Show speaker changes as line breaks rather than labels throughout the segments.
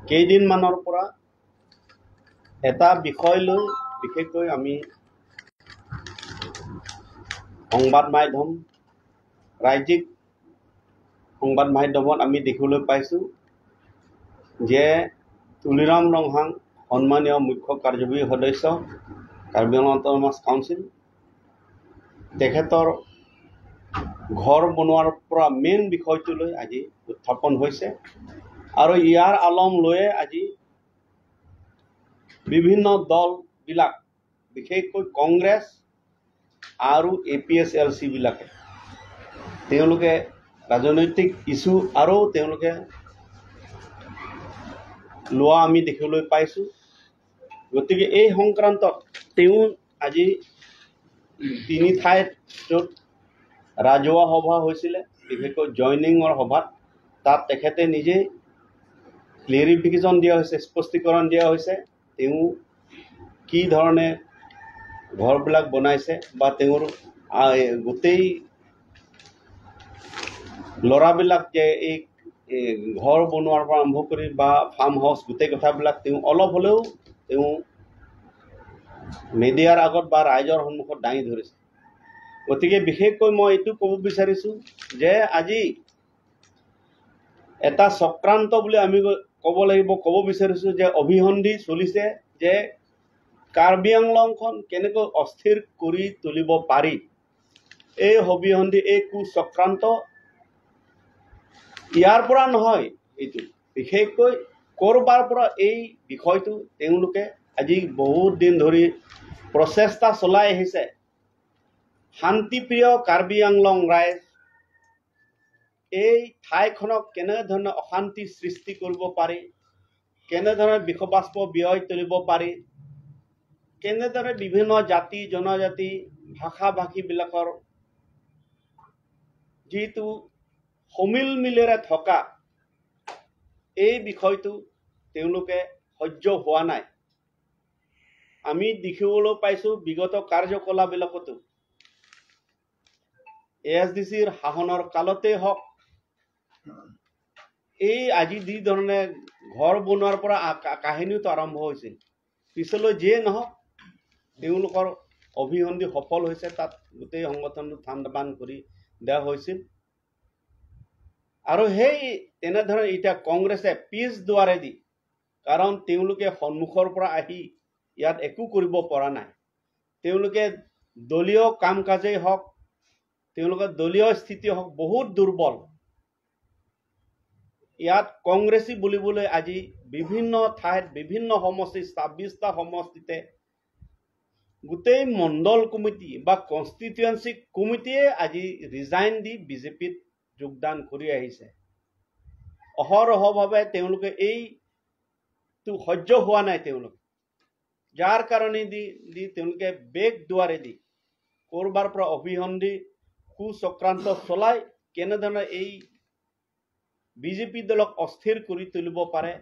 কেইদিনমানৰ পৰা এটা বিষয় লৈ বিশেষকৈ আমি সংবাদ মাধ্যম, ৰাজ্যিক সংবাদ মাধ্যমত আমি দেখিবলৈ পাইছোঁ যে তুলিৰাম ৰংহাং সন্মানীয় মুখ্য কাৰ্যবাহী সদস্য কাৰ্বি আংলং অট'নমাছ কাউন্সিল, তেখেতৰ ঘৰ বনোৱাৰ পৰা মেইন বিষয়টোলৈ আজি উত্থাপন হৈছে আৰু ইয়াৰ আলম লৈয়ে আজি বিভিন্ন দলবিলাক, বিশেষকৈ কংগ্ৰেছ আৰু A P S L C বিলাকে তেওঁলোকে ৰাজনৈতিক ইছ্যু আৰু তেওঁলোকে লোৱা আমি দেখিবলৈ পাইছোঁ। গতিকে এই সংক্ৰান্তত তেওঁ আজি তিনি ঠাইত য'ত ৰাজহুৱা সভা হৈছিলে, বিশেষকৈ জইনিঙৰ সভাত, তাত তেখেতে নিজেই ক্লিয়াৰিফিকেশ্যন দিয়া হৈছে, স্পষ্টীকৰণ দিয়া হৈছে তেওঁ কি ধৰণে ঘৰবিলাক বনাইছে বা তেওঁৰ গোটেই ল'ৰাবিলাক যে এই ঘৰ বনোৱাৰ পৰা আৰম্ভ কৰি বা ফাৰ্ম হাউচ গোটেই কথাবিলাক তেওঁ অলপ হ'লেও তেওঁ মিডিয়াৰ আগত বা ৰাইজৰ সন্মুখত দাঙি ধৰিছে। গতিকে বিশেষকৈ মই এইটো ক'ব বিচাৰিছোঁ যে আজি এটা চক্ৰান্ত বুলি আমি ক'ব লাগিব, ক'ব বিচাৰিছোঁ যে অভিসন্ধি চলিছে যে কাৰ্বি আংলংখন কেনেকৈ অস্থিৰ কৰি তুলিব পাৰি। এই অভিসন্ধি, এই কুচক্ৰান্ত ইয়াৰ পৰা নহয়, এইটো বিশেষকৈ ক'ৰবাৰ পৰা এই বিষয়টো তেওঁলোকে আজি বহুত দিন ধৰি প্ৰচেষ্টা চলাই আহিছে। শান্তিপ্ৰিয় কাৰ্বি আংলং ৰাইজ এই ঠাইখনক কেনেধৰণে অশান্তি সৃষ্টি কৰিব পাৰি, কেনেধৰণে বিষবাষ্প ব্যয় তুলিব পাৰি, কেনেদৰে বিভিন্ন জাতি জনজাতি ভাষা ভাষীবিলাকৰ যিটো সমিল মিলেৰে থকা এই বিষয়টো তেওঁলোকে সহ্য হোৱা নাই। আমি দেখিবলৈ পাইছোঁ বিগত কাৰ্যকলাপবিলাকতো এ এছ ডি চিৰ শাসনৰ কালতেই হওক, এই আজি যি ধৰণে ঘৰ বনোৱাৰ পৰা কাহিনীটো আৰম্ভ হৈছিল, পিছলৈ যিয়ে নহওক তেওঁলোকৰ অভিসন্ধি সফল হৈছে, তাত গোটেই সংগঠনটো ঠাণ্ডা বান কৰি দিয়া হৈছিল। আৰু সেই তেনেধৰণে এতিয়া কংগ্ৰেছে পিছ দুৱাৰেদি, কাৰণ তেওঁলোকে সন্মুখৰ পৰা আহি ইয়াত একো কৰিব পৰা নাই, তেওঁলোকে দলীয় কাম কাজেই হওক, তেওঁলোকৰ দলীয় স্থিতি হওক বহুত দুৰ্বল। ইয়াত কংগ্ৰেছী বুলিবলৈ আজি বিভিন্ন ঠাইত বিভিন্ন সমষ্টি, 26টা সমষ্টিতে গোটেই মণ্ডল কমিটি বা কনষ্টিটুৱেঞ্চি কমিটিয়ে আজি ৰিজাইন দি বিজেপিত যোগদান কৰি আহিছে। অহৰহভাৱে তেওঁলোকে এইটো সহ্য হোৱা নাই তেওঁলোকে, যাৰ কাৰণে দি দি তেওঁলোকে বেগ দুৱাৰেদি ক'ৰবাৰ পৰা অভিসন্ধি কুচক্ৰান্ত চলাই কেনেধৰণে এই বিজেপি দলক অস্থিৰ কৰি তুলিব পাৰে,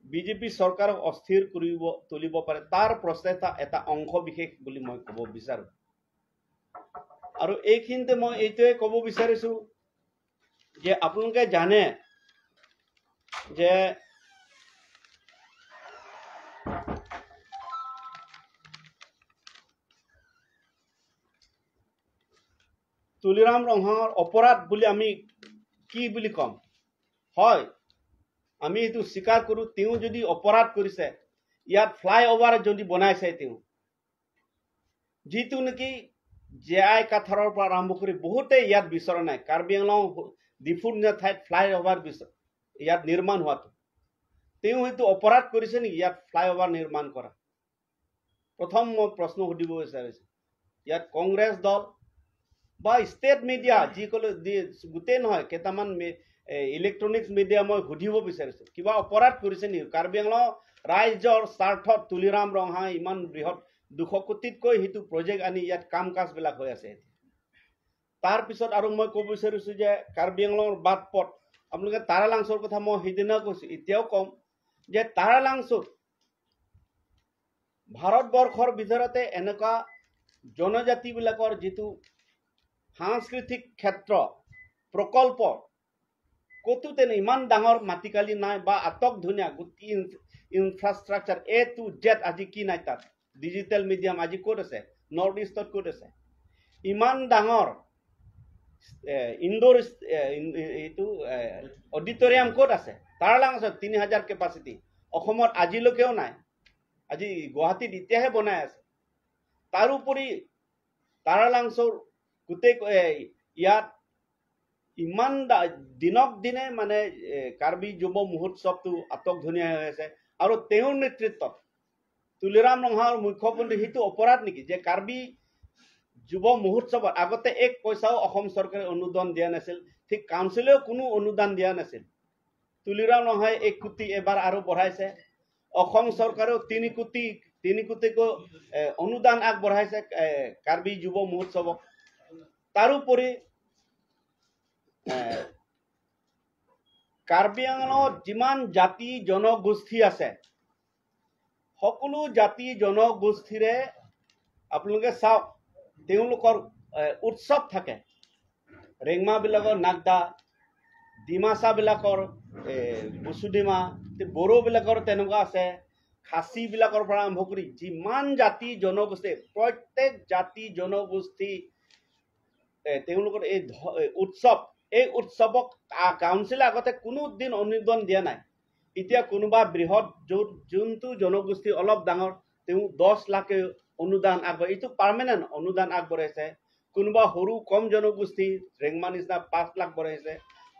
বিজেপি চৰকাৰক অস্থিৰ কৰিব তুলিব পাৰে, তাৰ প্ৰচেষ্টা এটা অংশ বিশেষ বুলি মই ক'ব বিচাৰোঁ। আৰু এইখিনিতে মই এইটোৱে ক'ব বিচাৰিছোঁ যে আপোনালোকে জানে যে তুলিৰাম ৰংহাঙৰ অপৰাধ বুলি আমি কি বুলি ক'ম? হয়, আমি এইটো স্বীকাৰ কৰোঁ, তেওঁ যদি অপৰাধ কৰিছে, ইয়াত ফ্লাইঅভাৰ যদি বনাইছে তেওঁ, যিটো নেকি জে আই কাথাৰৰ পৰা আৰম্ভ কৰি বহুতে ইয়াত বিচৰা নাই, কাৰ্বি আংলং ডিফুৰ নিচিনা ঠাইত ফ্লাইঅভাৰ ইয়াত নিৰ্মাণ হোৱাটো, তেওঁ সেইটো অপৰাধ কৰিছে নেকি ইয়াত ফ্লাইঅভাৰ নিৰ্মাণ কৰা? প্ৰথম মই প্ৰশ্ন সুধিব বিচাৰিছোঁ, ইয়াত কংগ্ৰেছ দল বা ষ্টেট মিডিয়া যি ক'লে গোটেই নহয়, কেইটামান ইলেক্ট্ৰনিক্স মিডিয়া মই সুধিব বিচাৰিছোঁ, কিবা অপৰাধ কৰিছে নেকি কাৰ্বি আংলং ৰাইজৰ স্বাৰ্থত তুলিৰাম ৰংহাং ইমান বৃহৎ 200 কোটিতকৈ সেইটো প্ৰজেক্ট আনি ইয়াত কাম কাজবিলাক হৈ আছে। তাৰপিছত আৰু মই ক'ব বিচাৰিছোঁ যে কাৰ্বি আংলঙৰ বাট পথ, আপোনালোকে তাৰালাংচৰ কথা মই সেইদিনা কৈছোঁ, এতিয়াও ক'ম যে তাৰালাংচুত ভাৰতবৰ্ষৰ ভিতৰতে এনেকুৱা জনজাতিবিলাকৰ যিটো সাংস্কৃতিক ক্ষেত্ৰ প্ৰকল্প ক'তো তেনে ইমান ডাঙৰ মাটিকালি নাই বা আটক ধুনীয়া গোটেই ইনফ্ৰাষ্ট্ৰাকচাৰ এ টু জেড আজি কি নাই তাত। ডিজিটেল মিডিয়াম আজি ক'ত আছে? নৰ্থ ইষ্টত ক'ত আছে? ইমান ডাঙৰ ইনডোৰ এইটো অডিটৰিয়াম ক'ত আছে? তাৰালাংছত 3000 কেপাচিটি, অসমত আজিলৈকেও নাই, আজি গুৱাহাটীত এতিয়াহে বনাই আছে। তাৰোপৰি তাৰালাংছৰ গোটেই ইয়াত ইমান দিনক দিনে মানে কাৰ্বি যুৱ মহোৎসৱটো আটক ধুনীয়া হৈ আছে। আৰু তেওঁৰ নেতৃত্বত তুলিৰাম ৰংহাঙৰ মুখ্যমন্ত্ৰী, সেইটো অপৰাধ নেকি যে কাৰ্বি যুৱ মহোৎসৱত আগতে এক পইচাও অসম চৰকাৰে অনুদান দিয়া নাছিল, ঠিক কাউন্সিলেও কোনো অনুদান দিয়া নাছিল। তুলিৰাম ৰংহাঙে 1 কোটি এবাৰ আৰু বঢ়াইছে, অসম চৰকাৰেও 3 কোটিকৈ অনুদান আগবঢ়াইছে কাৰ্বি যুৱ মহোৎসৱক। তাৰোপৰি কাৰ্বি আংলঙত যিমান জাতি জনগোষ্ঠী আছে, সকলো জাতি জনগোষ্ঠীৰে আপোনালোকে চাওক তেওঁলোকৰ উৎসৱ থাকে। ৰেংমাবিলাকৰ নাগদা, ডিমাচাবিলাকৰ বুচুডিমা, বড়োবিলাকৰ তেনেকুৱা আছে, খাচীবিলাকৰ পৰা আৰম্ভ কৰি যিমান জাতি জনগোষ্ঠী, প্ৰত্যেক জাতি জনগোষ্ঠী তেওঁলোকৰ এই উৎসৱ, এই উৎসৱক কাউন্সিলে আগতে কোনো দিন অনুদান দিয়া নাই। এতিয়া কোনোবা বৃহৎ যোনটো জনগোষ্ঠী অলপ ডাঙৰ, তেওঁ 10 লাখে অনুদান আগবঢ়াই, এইটো পাৰ্মানেণ্ট অনুদান আগবঢ়াইছে। কোনোবা সৰু কম জনগোষ্ঠী ৰেংমা নিচিনা 5 লাখ বঢ়াইছে।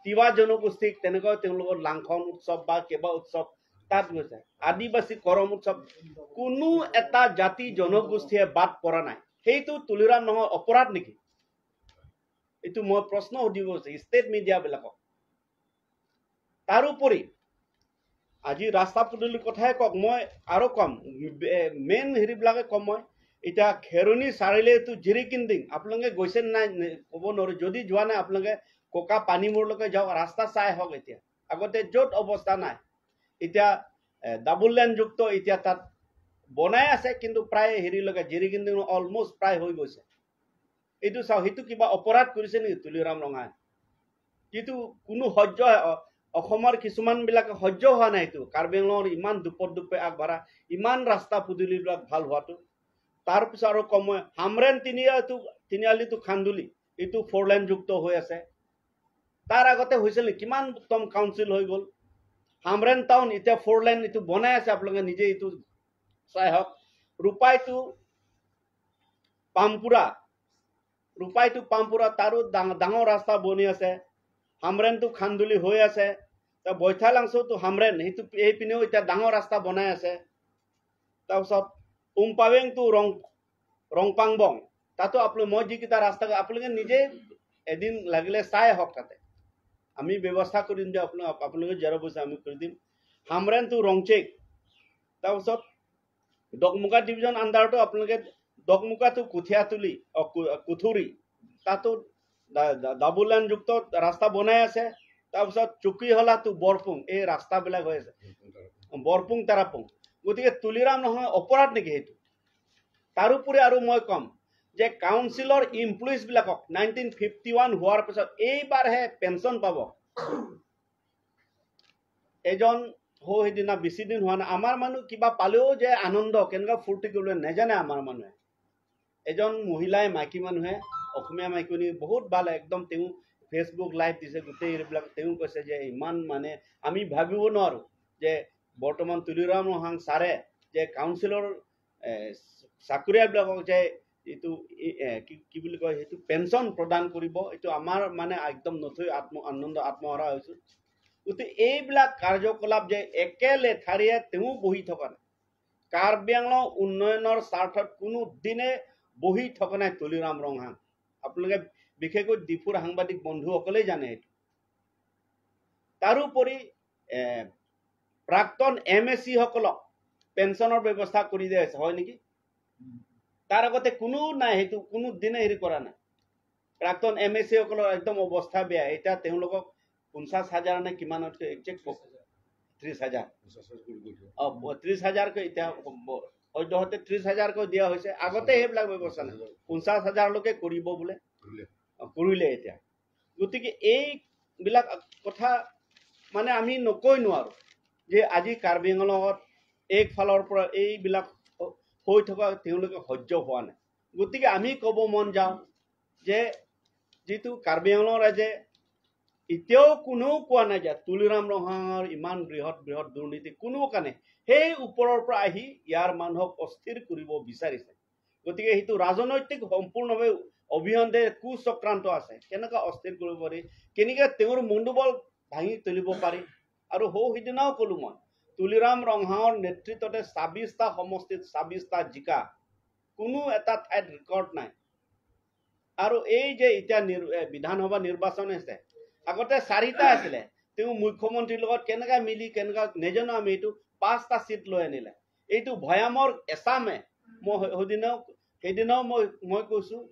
তিৱা জনগোষ্ঠীক তেনেকৈ তেওঁলোকৰ লাংখন উৎসৱ বা কিবা উৎসৱ তাত গৈছে। আদিবাসী কৰম উৎসৱ, কোনো এটা জাতি জনগোষ্ঠীয়ে বাদ পৰা নাই। সেইটো তুলিৰাম নহয় অপৰাধ নেকি? এইটো মই প্ৰশ্ন সুধিব বিচাৰিছোঁ ষ্টেট মিডিয়াবিলাকক। তাৰোপৰি আজি ৰাস্তা পদূলিৰ কথাই কওক, মই আৰু ক'ম মেইন হেৰিবিলাকে ক'ম মই। এতিয়া খেৰণি চাৰিআলিটো জিৰিকিন্দিং আপোনালোকে গৈছে নাই ক'ব নোৱাৰোঁ, যদি যোৱা নাই আপোনালোকে ককা পানীমূৰলৈকে যাওক, ৰাস্তা চাই আহক। এতিয়া আগতে য'ত অৱস্থা নাই, এতিয়া ডাবল লেনযুক্ত এতিয়া তাত বনাই আছে, কিন্তু প্ৰায় হেৰিলৈকে জিৰিকিন্দিং অলমষ্ট প্ৰায় হৈ গৈছে। এইটো চাওক, সেইটো কিবা অপৰাধ কৰিছে নেকি তুলিৰাম ৰংহাঙে? কিন্তু কোনো সহ্য অসমৰ কিছুমানবিলাকে সহ্য হোৱা নাই এইটো। কাৰ্বি আংলঙৰ ইমান দুপত দুপে আগবঢ়া, ইমান ৰাস্তা পদূলিবিলাক ভাল হোৱাটো। তাৰপিছত আৰু কম মই হামৰেন তিনিআলিটো খান্দুলি এইটো ফ'ৰ লেনযুক্ত হৈ আছে। তাৰ আগতে হৈছিল নেকি? কিমান উত্তম কাউন্সিল হৈ গ'ল। হামৰেন টাউন এতিয়া ফ'ৰ লেন এইটো বনাই আছে, আপোনালোকে নিজে এইটো চাই আহক। ৰূপাইটো পামপুৰা, ৰূপাইটো পামপুৰা তাৰো ডাঙৰ ৰাস্তা বনি আছে। হামৰেনটো খান্দুলি হৈ আছে। বৈঠালাংছটো হামৰেন সেইটো এইপিনেও এতিয়া ডাঙৰ ৰাস্তা বনাই আছে। তাৰপিছত উমপাৱেংটো ৰংপাংবং, তাতো আপোনালোক মই যিকেইটা ৰাস্তা আপোনালোকে নিজে এদিন লাগিলে চাই আহক, তাতে আমি ব্যৱস্থা কৰি দিম যে আপোনালোকে জেৰ পইচা আমি কৰি দিম। হামৰেনটো ৰংচেক, তাৰপিছত দকমুকা ডিভিজন আণ্ডাৰতো আপোনালোকে দকমুকাটো কঠীয়াতুলি কুঠুৰি তাতো ডাবল লেনযুক্ত ৰাস্তা বনাই আছে। তাৰপিছত চকীহলাটো বৰপুং, এই ৰাস্তাবিলাক হৈ আছে বৰপুং তাৰাপুং। গতিকে তুলিৰাম নহয় অপৰাধ নেকি সেইটো? তাৰোপৰি আৰু মই ক'ম যে কাউন্সিলৰ এমপ্লয়িজবিলাকক 1951 হোৱাৰ পিছত এইবাৰহে পেঞ্চন পাব। এজন সৌ সেইদিনা বেছি দিন হোৱা নাই, আমাৰ মানুহ কিবা পালেও যে আনন্দ কেনেকুৱা ফূৰ্তি কৰিবলৈ নাজানে আমাৰ মানুহে। এজন মহিলাই, মাইকী মানুহে, অসমীয়া মাইকী বহুত ভাল, একদম তেওঁ ফেচবুক লাইভ দিছে গোটেই এইবিলাক। তেওঁ কৈছে যে ইমান মানে আমি ভাবিব নোৱাৰোঁ যে বৰ্তমান তুলিৰাম ৰংহাং ছাৰে যে কাউন্সিলৰ চাকৰিয়ালবিলাকক যে এইটো কি বুলি কয় সেইটো পেঞ্চন প্ৰদান কৰিব, এইটো আমাৰ মানে একদম নথৈ আনন্দ আত্মহাৰা হৈছোঁ। গতিকে এইবিলাক কাৰ্যকলাপ যে একেলেথাৰিয়ে তেওঁ বহি থকা নাই, কাৰ্বি আংলং উন্নয়নৰ স্বাৰ্থত কোনো দিনে বহি থকা নাই তুলিৰাম ৰংহাং। আপোনালোকে বিশেষকৈ ডিফুৰ সাংবাদিক বন্ধুসকলেই জানে এইটো। তাৰোপৰি প্ৰাক্তন এম এ চিসকলক পেঞ্চনৰ ব্যৱস্থা কৰি দিয়া হৈছে, হয় নেকি? তাৰ আগতে কোনো নাই, সেইটো কোনো দিনে হেৰি কৰা নাই। প্ৰাক্তন এম এ চিসকলৰ একদম অৱস্থা বেয়া, এতিয়া তেওঁলোকক 50,000 নে কিমানতকৈ একজেক্ট 30,000, 30,000কৈ এতিয়া সদ্যহতে 30,000কৈ দিয়া হৈছে। আগতে সেইবিলাক ব্যৱস্থা নাই, 50,000লৈকে কৰিব বোলে, কৰিলে এতিয়া। গতিকে এই এইবিলাক কথা মানে আমি নকৈ নোৱাৰোঁ যে আজি কাৰ্বি আংলঙত একফালৰ পৰা এইবিলাক হৈ থকা তেওঁলোকে সহ্য হোৱা নাই। গতিকে আমি ক'ব মন যাওঁ যে যিটো কাৰ্বি আংলং ৰাইজে এতিয়াও কোনেও কোৱা নাই যে তুলিৰাম ৰংহাঙৰ ইমান বৃহৎ বৃহৎ দুৰ্নীতি কোনো কাৰণে সেই ওপৰৰ পৰা আহি ইয়াৰ মানুহক অস্থিৰ কৰিব বিচাৰিছে। গতিকে সেইটো ৰাজনৈতিক সম্পূৰ্ণভাৱে অভিয়ন্তে কুচক্ৰান্ত আছে, কেনেকুৱা অস্থিৰ কৰিব পাৰি, কেনেকৈ তেওঁৰ মনোবল ভাঙি তুলিব পাৰি। আৰু সৌ সিদিনাও ক'লো মই, তুলিৰাম ৰংহাঙৰ নেতৃত্বতে 26টা সমষ্টিত 26টা জিকা, কোনো এটা ঠাইত ৰেকৰ্ড নাই। আৰু এই যে এতিয়া বিধানসভা নিৰ্বাচন হৈছে, আগতে 4টা আছিলে, তেওঁ মুখ্যমন্ত্ৰীৰ লগত কেনেকৈ মিলি কেনেকুৱা নেজানো আমি, এইটো 5টা চিট লৈ আনিলে। এইটো ভৈয়ামৰ এছামে, মই সেইদিনাও মই কৈছোঁ,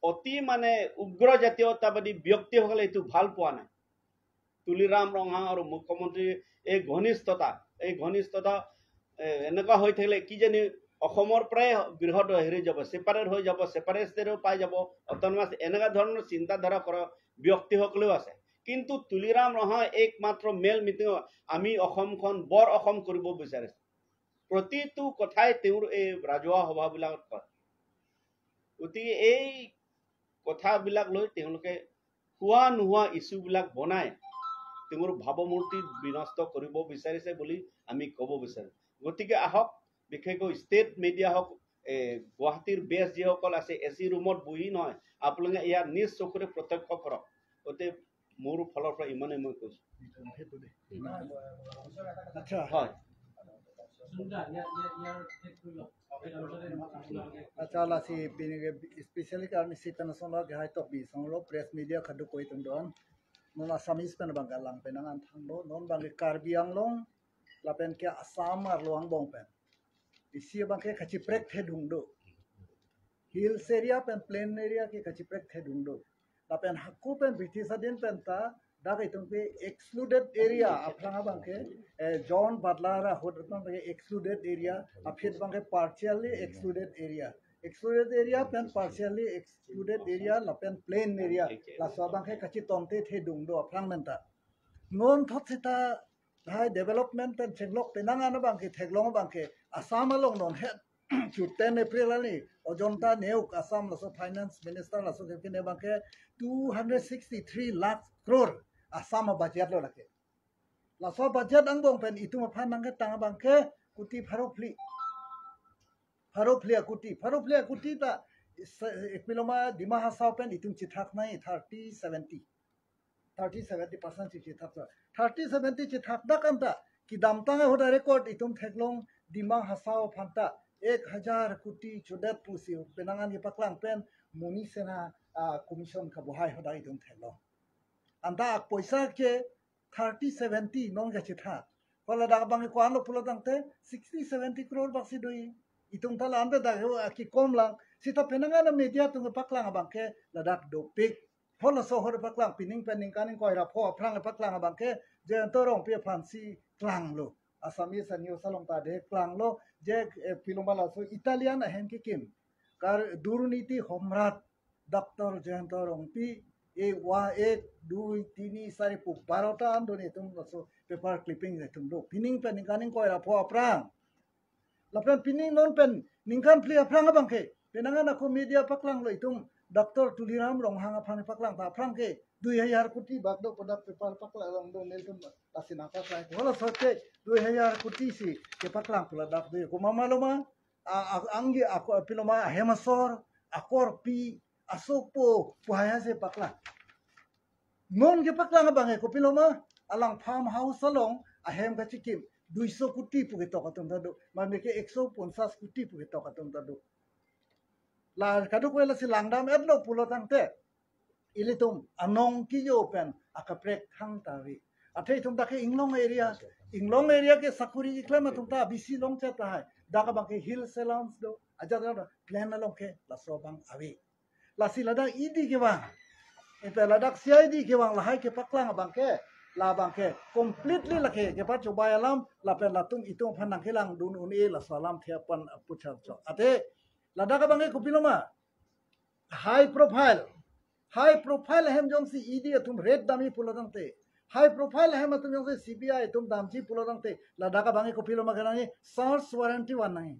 অতি মানে উগ্ৰ জাতীয়তাবাদী ব্যক্তিসকলে এইটো ভাল পোৱা নাই। তুলিৰাম ৰংহাং আৰু মুখ্যমন্ত্ৰীৰ এই ঘনিষ্ঠতা এনেকুৱা হৈ থাকিলে কিজানি অসমৰ পৰাই বৃহৎ হেৰি যাব, ছেপাৰেট হৈ যাব, ছেপাৰেট ষ্টেটো পাই যাব, অট'নমাছ, এনেকুৱা ধৰণৰ চিন্তাধাৰা কৰা ব্যক্তিসকলেও আছে। কিন্তু তুলিৰাম ৰংহাং একমাত্ৰ মেল মিটিং আমি অসমখন বৰ অসম কৰিব বিচাৰিছে, প্ৰতিটো কথাই তেওঁৰ এই ৰাজহুৱা সভাবিলাকত কয়। গতিকে এই কথাবিলাক লৈ তেওঁলোকে হোৱা নোহোৱা ইছ্যুবিলাক বনাই তেওঁৰ ভাৱমূৰ্তি বিনষ্ট কৰিব বিচাৰিছে বুলি আমি ক'ব বিচাৰোঁ। গতিকে আহক, বিশেষকৈ ষ্টেট মিডিয়া হওক, গুৱাহাটীৰ বেছ যিসকল আছে, এ চি ৰুমত বহি নহয়, আপোনালোকে ইয়াত নিজ চকুৰে প্ৰত্যক্ষ কৰক। গতিকে মোৰ ফালৰ পৰা ইমানেই মই কৈছোঁ। হয়।
আচ্ছা, লাসি স্পেশালি কারণ সিপেনসন গাহাই টপি সংলো প্রেস মিডিয়া খাদু কই তুমদন non Assamese pen bangga lang penangan thanglo non bangge Karbi Anglong lapen ke Assam ar luang bong pen isi bangke khachi prek the dhungdo hills area pen plain area ke khachi prek the dhungdo lapen hakku pen British adin pen ta dak itung pe excluded area aphlanga bangke John Butler hod bangke excluded area aphet bangke partially excluded area excluded area pen partially excluded area lapen plain area la so bangke kachi tomte the dungdo aphrang menta non thot sita high development pen chenglok penang ana bangke theglong bangke Assam along non he 10 April ani Ajanta Neog Assam laso finance minister laso kene bangke 263 lakh crore Assam budget lo lake laso budget angbong pen itu ma phan bangke tang bangke kuti farofli farofli kuti ta ekpiloma Dima Hasao pen itum chithak nai 30-70 30-70% chithak 30-70 chithak da kanta ki damtang hoda record itum theklong Dima Hasao phanta 1000 kuti chodat pusi penangan ki paklang pen muni sena commission ka bohai hoda itum theklong anda পয়সা ke 30-70 non ga chithak kola da bang ko ano pulotang te 60-70 crore baksi doi itung tala anda da ki kom lang sita penangan media tung paklang bangke ladak dopik phola sohor paklang pining pening kaning koira pho phrang paklang bangke je torong pe fancy klang lo Assamese new salong ta de klang lo je pilomala so Italian ahem ki kim kar durniti homrat Dr. Jayanta Rongpi এই 1 2 3 4 12টা আন্দোলন তুম paper clipping তুম do pining pening kaning koira pho aprang lapen pining non pen ningkan pli aprang bangke penangan aku media paklang lo itum Dr. Tuliram Ronghang aphang paklang ta aprang ke 2000 কোটি bagdo product paper paklang do nel tum asina paklang hola sotte 2000 কোটি si ke paklang pula dak do ko mamaloma angi ako piloma hemasor akor pi asopo puhaya se paklang non ke paklang bange ko piloma alang farm house along ahem ka chikim 200 কোটি puke toka tum tadu mame ke 150 কোটি puke toka tum tadu la kadu ko la si langdam edlo pulo tangte ilitum anong ki yo pen akaprek thang tawi athei tum dake inglong area ke sakuri iklama tum ta bisi long cha ta hai daka bangke hill salons do aja da plan along ke la so bang awi la si lada idi ke bang eta ladak CID ke bang la hai ke paklang bangke la bangke completely la ke ke pa chobai alam la pen la tum itum phanang ke lang dun un e la salam thia pan pucha cho ate ladak bangke kupiloma high profile high profile Hem জংসি ED তুম red দামি পুলদাংতে হাই profile Hem তুম জংসি CBI তুম দামজি পুলদাংতে লাদাকা ভাঙি Kapil মাগৰাঙি search warranty one নাই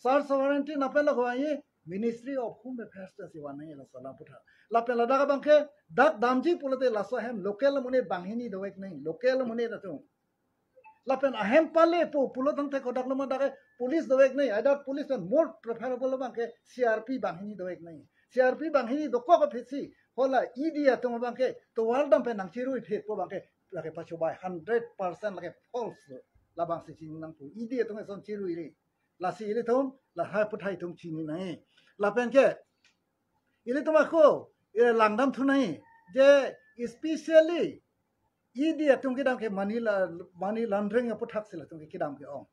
search warranty নাপেল হয় ministry of home affairs আছে one নাই লাসলা পুঠা লাপে লাদাকা বাংকে দাক দামজি পুলতে লাসো হেম লোকেল মুনে বাহিনী দৱেক নাই লোকেল মুনে দাতো লাপেন আহেম পালে পুলদাংতে কদাক লমা দাকে পুলিচ দৱেক নাই আইদাৰ পুলিচ মোৰ প্ৰেফাৰেবল বাংকে সিআৰপি বাহিনী দৱেক নাই সিআৰপি বাহিনী দকক ফেচি hola idi atong bangke to waldam pe nang chiru phet po bangke lake pacho bai 100% lake false la bang se chin nang pu idi atong son chiru iri la si ili thom la ha puthai thom chini nai la pen ke ili toma ko langdam thu nai je especially idi atong ke dam ke money laundering puthak sila thom ke dam ke ong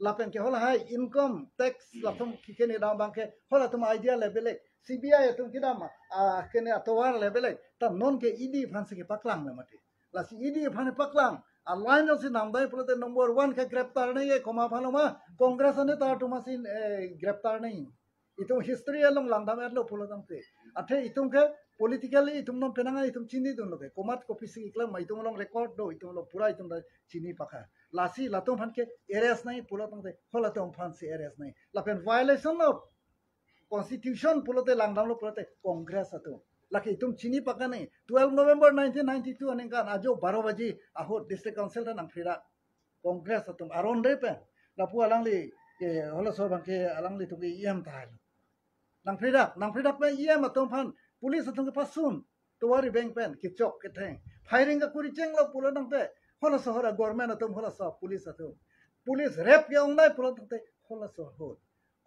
la pen ke hola hai income tax la thom ke ne dam bangke hola thom idea level CBI tum kidam kene atowar level ta non ke ED fanse ke paklang na mate la si ED phane paklang align si namdai pulate number 1 ke greftar nahi hai koma phaloma Congress ne ta tumasin greftar nahi itum history along langdam erlo pulodam te athe itum ke politically itum nom penanga itum chini dun loke komat copy si ikla mai itum long record do itum lo pura itum da chini pakha lasi latum phan ke arrest nahi pulodam te holatum phan si arrest nahi lapen violation of constitution pulote langdam lo pulote Congress ato laki itum chini paka nahi 12 November 1992 anengkan ajo 12 baji aho district council ta nang phira Congress atum aron re pe lapu alang li ke hola so bangke alang li tuki em ta nang phira pe em atum phan police atum ke pasun towari bank pen ki chok ke theng firing ka kuri cheng lo pulo nang te hola so hora government atum hola so police atum police rep ke ongnai pulo te hola so hot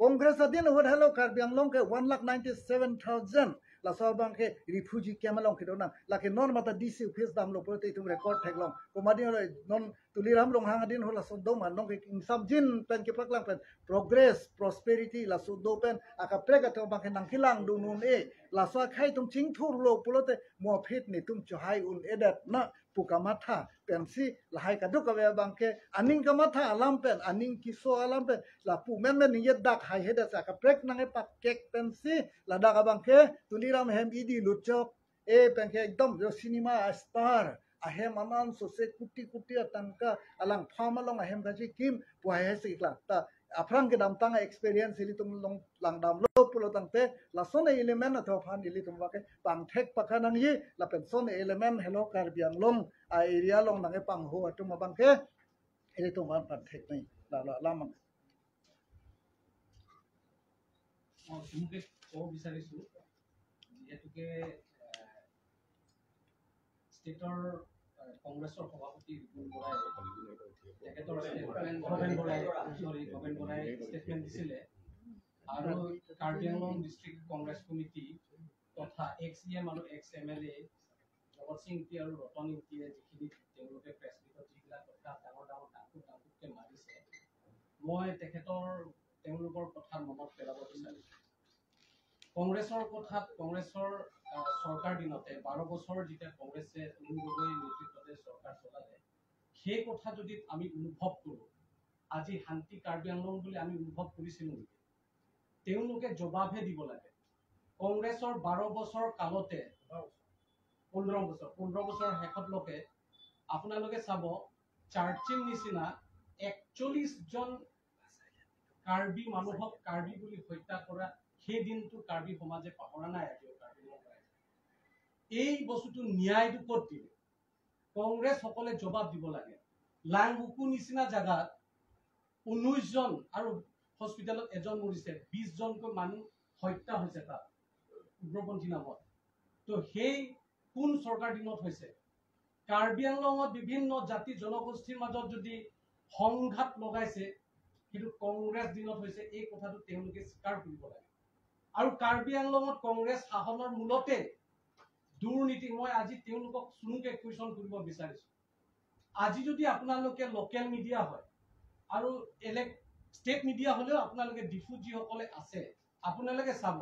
Congress adin hot hello Karbi Anglong ke 1,97,000 la so bang ke refugee camp long ke dona la ke non mata DC office dam lo prote itum record thek long komadi hol non Tuliram long hang adin hol so do man long ke insam jin pen ke paklang pen progress prosperity la so do pen aka prega to bang ke nang khilang du nun e la so khai tum ching thur lo pulote mo phit ni tum chohai un edat na pukamatha pensi lahai kadu ka bang ke aning kamatha alam pen aning kiso alam pen la pu men men ni dak hai heda sa ka prek nange pak kek pensi la da ka bang ke Tuliram hem idi luchok e pen ke ekdom jo cinema star ahem aman so se kuti kuti tanka alang farm along ahem gaji kim puai he sikla ta afrang ke dam tang experience ili tum long lang dam lo pulo tang te la son element atho phan ili tum wa ke pang thek pakhanang yi la pen son element hello Karbi Anglong a area long nang e pang ho atum bang ke ili tum wan pan thek nai la la lamang
মুকে ক'ব বিচাৰিছোঁ যিহেতুকে ষ্টেটৰ কংগ্ৰেছৰ সভাপতি ৰিপুণ বৰাই তেখেতৰ statement Bhaben বৰাই statement দিছিলে আৰু কাৰ্বি আংলং ডিষ্ট্ৰিক্ট কংগ্ৰেছ কমিটি তথা এক্স ই এম আৰু ex M L A Jagat Singh Ingti আৰু ৰতন ইংতিয়ে যিখিনি তেওঁলোকে প্ৰেছ মিটত যিবিলাক কথা ডাঙৰ ডাঙৰ ডাংকুট ডাংকুটকৈ মাৰিছে মই তেওঁলোকৰ কথা মনত পেলাব বিচাৰিছোঁ। কংগ্ৰেছৰ কথাত কংগ্ৰেছৰ চৰকাৰ দিনতে 12 বছৰ যেতিয়া কংগ্ৰেছে তৰুণ গগৈৰ নেতৃত্বতে চৰকাৰ চলালে সেই কথা যদি আমি অনুভৱ কৰোঁ আজি শান্তি কাৰ্বি আংলং বুলি আমি অনুভৱ কৰিছিলোঁ নেকি? তেওঁলোকে জবাবহে দিব লাগে। কংগ্ৰেছৰ 12 বছৰ কালতে 15 বছৰ শেষতলৈকে আপোনালোকে চাব চাৰ্চিল নিচিনা 41 জন কাৰ্বি মানুহক কাৰ্বি বুলি হত্যা কৰা সেই দিনটো কাৰ্বি সমাজে পাহৰা নাই আজিও কাৰ্বি এই বস্তুটো ন্যায়টো ক'ত দিলে? কংগ্ৰেছসকলে জবাব দিব লাগে। লাংবুকু নিচিনা জেগাত 19 জন আৰু হস্পিটেলত এজন মৰিছে, 20 জনকৈ মানুহ হত্যা হৈছে তাত উগ্ৰপন্থী নামত। তো সেই কোন চৰকাৰ দিনত হৈছে? কাৰ্বি আংলঙত বিভিন্ন জাতি জনগোষ্ঠীৰ মাজত যদি সংঘাত লগাইছে সেইটো কংগ্ৰেছ দিনত হৈছে, এই কথাটো তেওঁলোকে স্বীকাৰ কৰিব লাগে। আৰু কাৰ্বি আংলঙত কংগ্ৰেছ শাসনৰ মূলতে দুৰ্নীতি, মই আজি তেওঁলোকক চুনুকে কুৱেশ্যন কৰিব বিচাৰিছোঁ। আজি যদি আপোনালোকে লোকেল মিডিয়া হয় আৰু ষ্টেট মিডিয়া হ'লেও আপোনালোকে ডিফু যিসকলে আছে আপোনালোকে চাব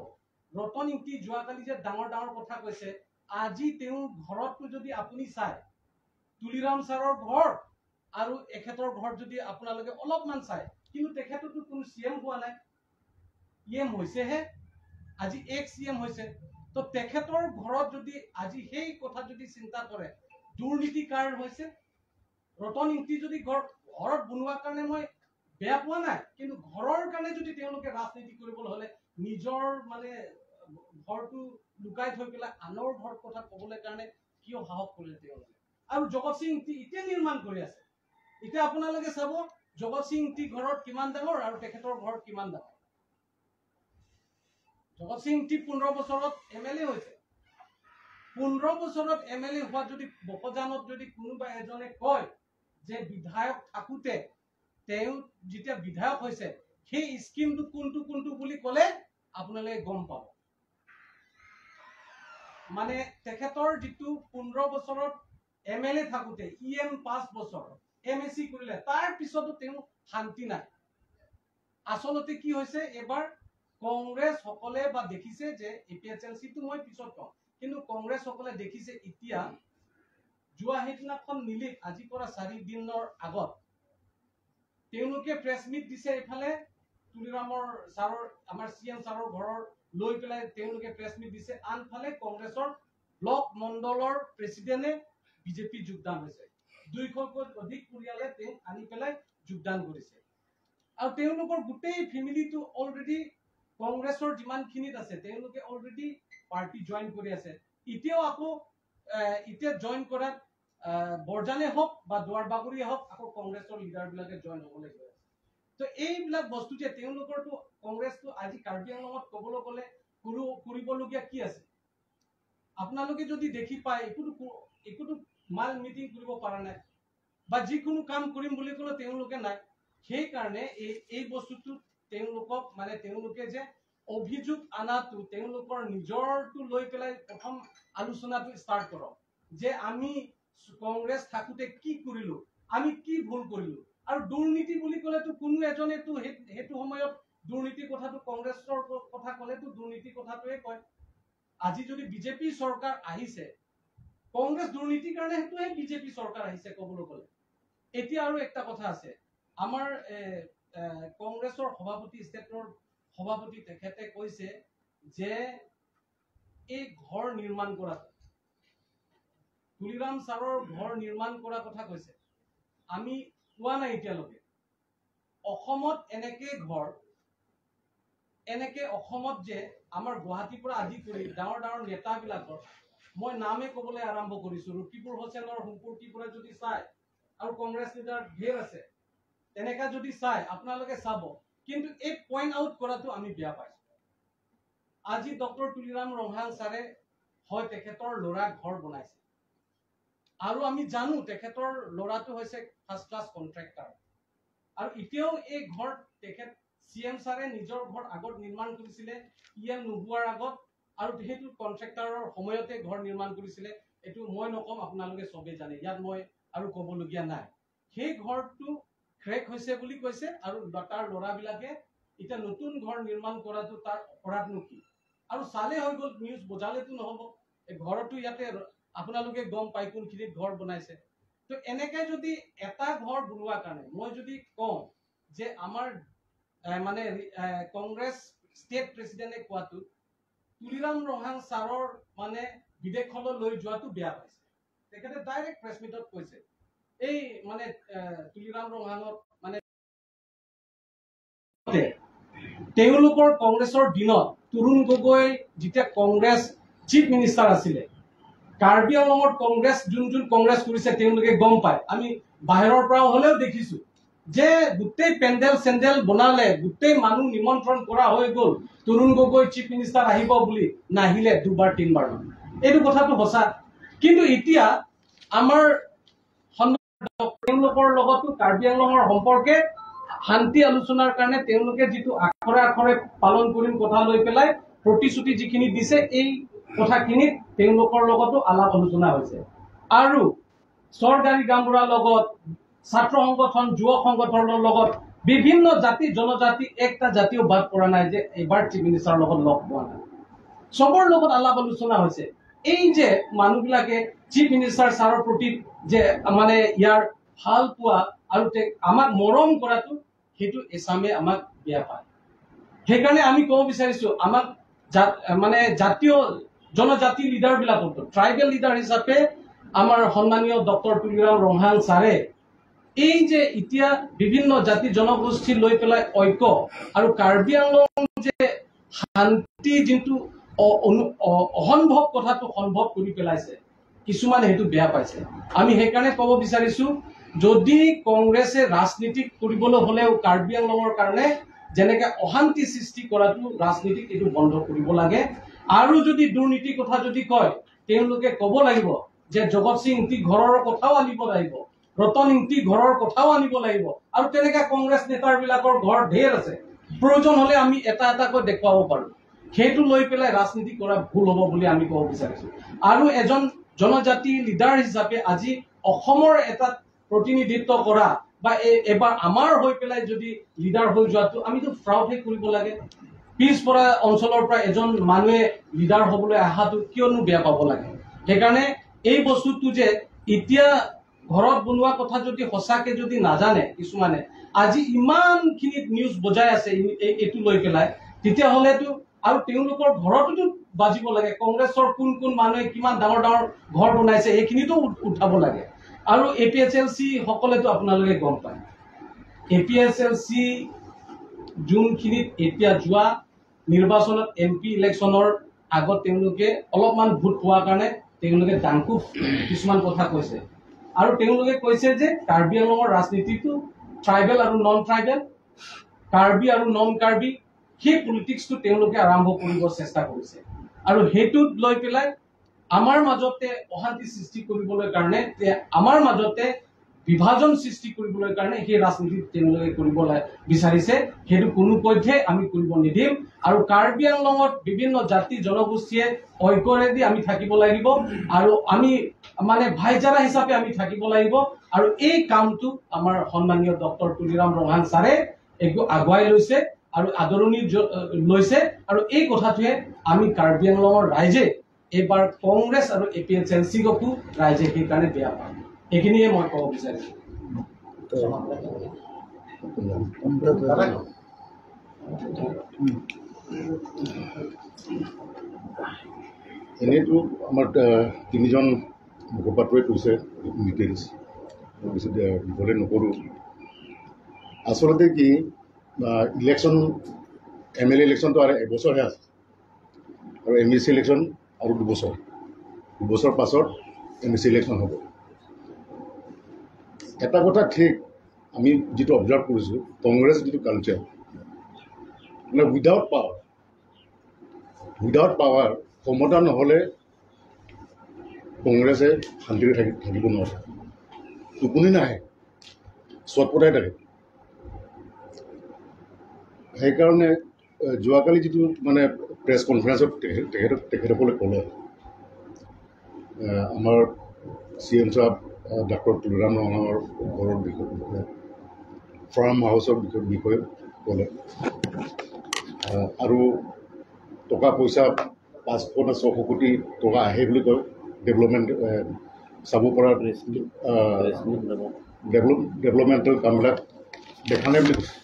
ৰতন ইংতি যোৱাকালি যে ডাঙৰ ডাঙৰ কথা কৈছে, আজি তেওঁৰ ঘৰতটো যদি আপুনি চায় তুলিৰাম ছাৰৰ ঘৰ আৰু এখেতৰ ঘৰত যদি আপোনালোকে অলপমান চায়, কিন্তু তেখেততো কোনো চি এম হোৱা নাই, ই এম হৈছেহে, আজি এক চি এম হৈছে। তো তো তেখেতৰ ঘৰত যদি আজি সেই কথা যদি চিন্তা কৰে, দুৰ্নীতি কাৰ হৈছে? ৰতন ইংতি যদি ঘৰত বনোৱাৰ কাৰণে মই বেয়া পোৱা নাই, কিন্তু ঘৰৰ কাৰণে যদি তেওঁলোকে ৰাজনীতি কৰিবলৈ হ'লে নিজৰ মানে ঘৰটো লুকাই থৈ পেলাই আনৰ ঘৰ কথা ক'বলৈ কাৰণে কিয় সাহস কৰিলে তেওঁলোকে? আৰু জগত সিং ইংতি এতিয়া নিৰ্মাণ কৰি আছে। এতিয়া আপোনালোকে চাব জগত সিং ইংতি ঘৰত কিমান ডাঙৰ আৰু তেখেতৰ ঘৰত কিমান ডাঙৰ। জগত সিং ইংতি 15 বছৰত এম এল এ হৈছে। 15 বছৰত এম এল এ হোৱাত যদি বকজানত যদি কোনোবা এজনে কয় যে বিধায়ক থাকোঁতে তেওঁ যেতিয়া বিধায়ক হৈছে সেই স্কিমটো কোনটো কোনটো বুলি ক'লে আপোনালোকে গম পাব। মানে তেখেতৰ যিটো 15 বছৰত এম এল এ থাকোঁতে ই এম 5 বছৰ এম এ চি কৰিলে, তাৰ পিছতো তেওঁ শান্তি নাই। আচলতে কি হৈছে, এইবাৰ কংগ্ৰেছ সকলে বা দেখিছে যে এ পি এইচ এল চিটো মই পিছত কম, কিন্তু কংগ্ৰেছ সকলে দেখিছে এতিয়া যোৱা সেইদিনাখন নিলিত আজিৰ পৰা 4 দিনৰ আগত তেওঁলোকে প্ৰেছ মিট দিছে। এইফালে তুলিৰামৰ ছাৰৰ, আমাৰ চি এম ছাৰৰ ঘৰৰ লৈ পেলাই তেওঁলোকে প্ৰেছ মিট দিছে। আনফালে কংগ্ৰেছৰ ব্লক মণ্ডলৰ প্ৰেচিডেণ্টে বিজেপি যোগদান হৈছে। 200তকৈ অধিক পৰিয়ালে তেওঁক আনি পেলাই যোগদান কৰিছে। আৰু তেওঁলোকৰ গোটেই ফেমিলিটো অলৰেডি কংগ্ৰেছৰ যিমানখিনিত আছে তেওঁলোকে অলৰেডি পাৰ্টি জইন কৰি আছে। এতিয়াও আকৌ এতিয়া জইন কৰাত বৰজানে হওক বা দুৱাৰবাগৰিয়ে হওক আকৌ কংগ্ৰেছৰ লিডাৰবিলাকে জইন হ'বলৈ গৈ আছে। তো এইবিলাক বস্তু যে তেওঁলোকৰতো কংগ্ৰেছটো আজি কাৰ্বি আংলঙত ক'বলৈ গ'লে কৰিবলগীয়া কি আছে? আপোনালোকে যদি দেখি পায় একোতো মাল মিটিং কৰিব পৰা নাই বা যিকোনো কাম কৰিম বুলি ক'লে তেওঁলোকে নাই। সেইকাৰণে এই বস্তুটো তেওঁলোকক মানে তেওঁলোকে যে অভিযোগ আনাটো তেওঁলোকৰ নিজৰটো লৈ পেলাই প্ৰথম আলোচনাটো ষ্টাৰ্ট কৰক যে আমি কংগ্ৰেছ থাকোঁতে কি কৰিলো, আমি কি ভুল কৰিলো। আৰু দুৰ্নীতি বুলি ক'লেতো কোনো এজনেতো সেইটো সময়ত দুৰ্নীতিৰ কথাটো কংগ্ৰেছৰ কথা ক'লেতো দুৰ্নীতিৰ কথাটোৱে কয়। আজি যদি বিজেপি চৰকাৰ আহিছে, কংগ্ৰেছ দুৰ্নীতিৰ কাৰণে সেইটোহে বিজেপি চৰকাৰ আহিছে ক'বলৈ গ'লে। এতিয়া আৰু একটা কথা আছে, আমাৰ কংগ্ৰেছৰ সভাপতি, ষ্টেটৰ সভাপতি তেখেতে কৈছে যে এই ঘৰ নিৰ্মাণ কৰাটো, তুলিৰাম ছাৰৰ ঘৰ নিৰ্মাণ কৰাৰ কথা কৈছে। আমি কোৱা নাই এতিয়ালৈকে অসমত এনেকে ঘৰ, এনেকে অসমত যে আমাৰ গুৱাহাটীৰ পৰা আদি কৰি ডাঙৰ ডাঙৰ নেতাবিলাকৰ মই নামে ক'বলৈ আৰম্ভ কৰিছো, ৰকিবুল হোসেনৰ সম্পৰ্কীৰ পৰা যদি চাই আৰু কংগ্ৰেছ লিডাৰ ঢেৰ আছে, তেনেকা যদি চাই আপোনালোকে চাব। কিন্তু এই পইণ্ট আউট কৰাটো আমি বেয়া পাইছো। আজি ডক্টৰ তুলিৰাম ৰংহাং ছাৰে হয় তেখেতৰ ল'ৰা ঘৰ বনাইছে, আৰু আমি জানো তেখেতৰ ল'ৰাটো হৈছে ফাৰ্ষ্ট ক্লাছ কণ্ট্ৰেক্টাৰ, আৰু এতিয়াও এই ঘৰ তেখেত চি এম ছাৰে নিজৰ ঘৰ আগত নিৰ্মাণ কৰিছিলে ই এম নোহোৱাৰ আগত, আৰু সেইটো কণ্ট্ৰেক্টাৰৰ সময়তে ঘৰ নিৰ্মাণ কৰিছিলে। এইটো মই নকম, আপোনালোকে চবেই জানে, ইয়াত মই আৰু ক'বলগীয়া নাই। সেই ঘৰটো ক্ৰেক হৈছে বুলি কৈছে, আৰু তাৰ ল'ৰাবিলাকে এতিয়া নতুন ঘৰ নিৰ্মাণ কৰাটো তাৰ অপৰাধনো কি? আৰু চালে হৈ গ'ল, নিউজ বজালেতো নহ'ব। এই ঘৰটো ইয়াতে আপোনালোকে গম পায় কোনখিনিত ঘৰ বনাইছে। তো এনেকে যদি এটা ঘৰ বনোৱাৰ কাৰণে মই যদি কওঁ যে আমাৰ মানে কংগ্ৰেছ ষ্টেট প্ৰেচিডেণ্টে কোৱাটো তুলিৰাম ৰংহাং ছাৰৰ মানে বিদেশলৈ লৈ যোৱাটো বেয়া পাইছে। তেখেতে ডাইৰেক্ট প্ৰেছ মিটত কৈছে এই মানে তুলিৰাম ৰংহাঙক মানে তেওঁলোকৰ কংগ্ৰেছৰ দিনত তৰুণ গগৈ যেতিয়া কংগ্ৰেছ চিফ মিনিষ্টাৰ আছিলে, কাৰ্বি আংলঙত কংগ্ৰেছ যোন যোন কংগ্ৰেছ কৰিছে তেওঁলোকে গম পায়, আমি বাহিৰৰ পৰাও হ'লেও দেখিছো যে গোটেই পেণ্ডেল চেণ্ডেল বনালে, গোটেই মানুহ নিমন্ত্ৰণ কৰা হৈ গ'ল, তৰুণ গগৈ চিফ মিনিষ্টাৰ আহিব বুলি, নাহিলে দুবাৰ তিনিবাৰ। এইটো কথাটো সঁচা। কিন্তু এতিয়া আমাৰ তেওঁলোকৰ লগতো কাৰ্বি আংলঙৰ সম্পৰ্কে শান্তি আলোচনাৰ কাৰণে তেওঁলোকে যিটো আখৰে আখৰে পালন কৰিম কথা লৈ পেলাই প্ৰতিশ্ৰুতি যিখিনি দিছে, এই কথাখিনিত তেওঁলোকৰ লগতো আলাপ আলোচনা হৈছে। আৰু চৰকাৰী গাঁওবুঢ়াৰ লগত, ছাত্ৰ সংগঠন, যুৱ সংগঠনৰ লগত, বিভিন্ন জাতি জনজাতি একটা জাতিও বাদ পৰা নাই যে এইবাৰ চিফ মিনিষ্টাৰৰ লগত লগ পোৱা নাই, চবৰ লগত আলাপ আলোচনা হৈছে। এই যে মানুহবিলাকে চিফ মিনিষ্টাৰ ছাৰৰ প্ৰতি যে মানে ইয়াৰ ভাল পোৱা আৰু আমাক মৰম কৰাটো, সেইটো এছামে আমাক বেয়া পায়। সেইকাৰণে আমি ক'ব বিচাৰিছো, আমাক মানে জাতীয় জনজাতি লিডাৰবিলাকতো ট্ৰাইবেল লিডাৰ হিচাপে আমাৰ সন্মানীয় ডক্টৰ তুলিৰাম ৰংহাং ছাৰে এই যে এতিয়া বিভিন্ন জাতি জনগোষ্ঠী লৈ পেলাই ঐক্য আৰু কাৰ্বি আংলং যে শান্তি যোনটো অসম্ভৱ কথাটো সম্ভৱ কৰি পেলাইছে, কিছুমানে সেইটো বেয়া পাইছে। আমি সেইকাৰণে ক'ব বিচাৰিছো, যদি কংগ্ৰেছে ৰাজনীতি কৰিবলৈ হ'লেও কাৰ্বি আংলঙৰ কাৰণে যেনেকে অশান্তি সৃষ্টি কৰাটো ৰাজনীতিক এইটো বন্ধ কৰিব লাগে। আৰু যদি দুৰ্নীতিৰ কথা যদি কয়, তেওঁলোকে ক'ব লাগিব যে জগত সিং ইংতি ঘৰৰ কথাও আনিব লাগিব, ৰতন ইংতি ঘৰৰ কথাও আনিব লাগিব। আৰু তেনেকে কংগ্ৰেছ নেতাবিলাকৰ ঘৰ ঢেৰ আছে, প্ৰয়োজন হ'লে আমি এটা এটাকৈ দেখুৱাব পাৰোঁ। সেইটো লৈ পেলাই ৰাজনীতি কৰা ভুল হ'ব বুলি আমি ক'ব বিচাৰিছো। আৰু এজন জনজাতি লিডাৰ হিচাপে আজি অসমৰ এটা প্ৰতিনিধিত্ব কৰা বা এবাৰ আমাৰ হৈ পেলাই যদি লিডাৰ হৈ যোৱাটো আমিতো প্ৰাউডহে কৰিব লাগে। পিছপৰা অঞ্চলৰ পৰা এজন মানুহে লিডাৰ হ'বলৈ অহাটো কিয়নো বেয়া পাব লাগে? সেইকাৰণে এই বস্তুটো যে এতিয়া ঘৰত বনোৱা কথা যদি সঁচাকে যদি নাজানে কিছুমানে, আজি ইমানখিনি নিউজ বজাই আছে এইটো লৈ পেলাই, তেতিয়াহ'লেতো আৰু তেওঁলোকৰ ঘৰতোতো বাজিব লাগে। কংগ্ৰেছৰ কোন কোন মানুহে কিমান ডাঙৰ ডাঙৰ ঘৰ বনাইছে এইখিনিতো উঠাব লাগে। আৰু A P H L C সকলেতো আপোনালোকে গম পায়, A P H L C যোনখিনিত এতিয়া যোৱা নিৰ্বাচনত এম পি ইলেকশ্যনৰ আগত তেওঁলোকে অলপমান ভোট পোৱাৰ কাৰণে তেওঁলোকে ডাংকুফ কিছুমান কথা কৈছে। আৰু তেওঁলোকে কৈছে যে কাৰ্বি আংলঙৰ ৰাজনীতিটো ট্ৰাইবেল আৰু নন ট্ৰাইবেল, কাৰ্বি আৰু নন কাৰ্বি, সেই পলিটিক্সটো তেওঁলোকে আৰম্ভ কৰিব চেষ্টা কৰিছে। আৰু সেইটোত লৈ পেলাই আমাৰ মাজতে অশান্তি সৃষ্টি কৰিবলৈ কাৰণে, আমাৰ মাজতে বিভাজন সৃষ্টি কৰিবলৈ কাৰণে সেই ৰাজনীতি তেওঁলোকে কৰিব বিচাৰিছে। সেইটো কোনো পধ্যে আমি কৰিব নিদিম। আৰু কাৰ্বি আংলঙত বিভিন্ন জাতি জনগোষ্ঠীয়ে ঐক্যৰেদি আমি থাকিব লাগিব আৰু আমি মানে ভাইচাৰা হিচাপে আমি থাকিব লাগিব। আৰু এই কামটো আমাৰ সন্মানীয় ডক্টৰ তুলিৰাম ৰংহাং ছাৰে একো আগুৱাই লৈছে আৰু আদৰণি লৈছে। আৰু এই কথাটোৱে আমি কাৰ্বি আংলঙৰ ৰাইজে এইবাৰ কংগ্ৰেছ আৰু এ পি এইচ এল চিকো ৰাইজে সেইকাৰণে বেয়া পায়। এইখিনিয়ে মই ক'ব বিচাৰিছোঁ।
এনেইতো আমাৰ তিনিজন মুখপাত্ৰই কৈছে ডিটেইলছ, বেছি দীঘলে নকৰোঁ। আচলতে কি ইলেকশ্যন, এম এল এ ইলেকশ্যনটো আৰু এবছৰহে আছে আৰু এম এ চি ইলেকশ্যন আৰু দুবছৰ, দুবছৰ পাছত এম এ চি ইলেকশ্যন হ'ব। এটা কথা ঠিক, আমি যিটো অবজাৰ্ভ কৰিছোঁ, কংগ্ৰেছ যিটো কালচাৰ, মানে উইদাউট পাৱাৰ, উইদাউট পাৱাৰ, ক্ষমতা নহ'লে কংগ্ৰেছে শান্তিৰে থাকিব নোৱাৰে, টোপনি নাহে, চটপটাই থাকে। সেইকাৰণে যোৱাকালি যিটো মানে প্ৰেছ কনফাৰেঞ্চত তেখেতসকলে ক'লে, আমাৰ চি এম চাহাব ডাক্তৰ তুলিৰাম ৰংহাঙৰ ঘৰৰ বিষয়ে, ফাৰ্ম হাউচৰ বিষয়ে ক'লে, আৰু টকা পইচা 500 নে 600 কোটি টকা আহে বুলি কয়, ডেভেলপমেণ্ট চাব পৰা ডেভেলপমেণ্টেল কামবিলাক দেখা নাই বুলি কৈছে।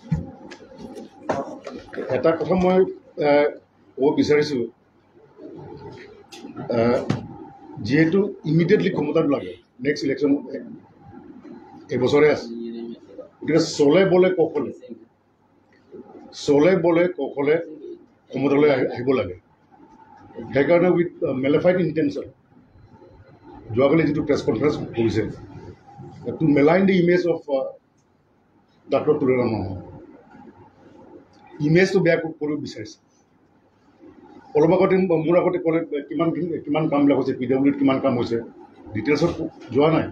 এটা কথা মই ক'ব বিচাৰিছোঁ, যিহেতু ইমিডিয়েটলি ক্ষমতাটো লাগে, নেক্সট ইলেকশ্যন এবছৰে আছে, গতিকে চলে বলে কৌশলে, চলে বলে কৌশলে ক্ষমতালৈ আহিব লাগে। সেইকাৰণে উইথ মেলেফাইড ইণ্টেনশ্যন যোৱাকালি যিটো প্ৰেছ কনফাৰেঞ্চ কৰিছে, to malign the image of doctor Tuliram Ronghang, ইমেজটো বেয়া কৰিব বিচাৰিছে। অলপ আগতে মোৰ আগতে ক'লে কিমান কামবিলাক হৈছে, পি ডাব্লিউ ডিত কিমান কাম হৈছে, ডিটেইলছত যোৱা নাই।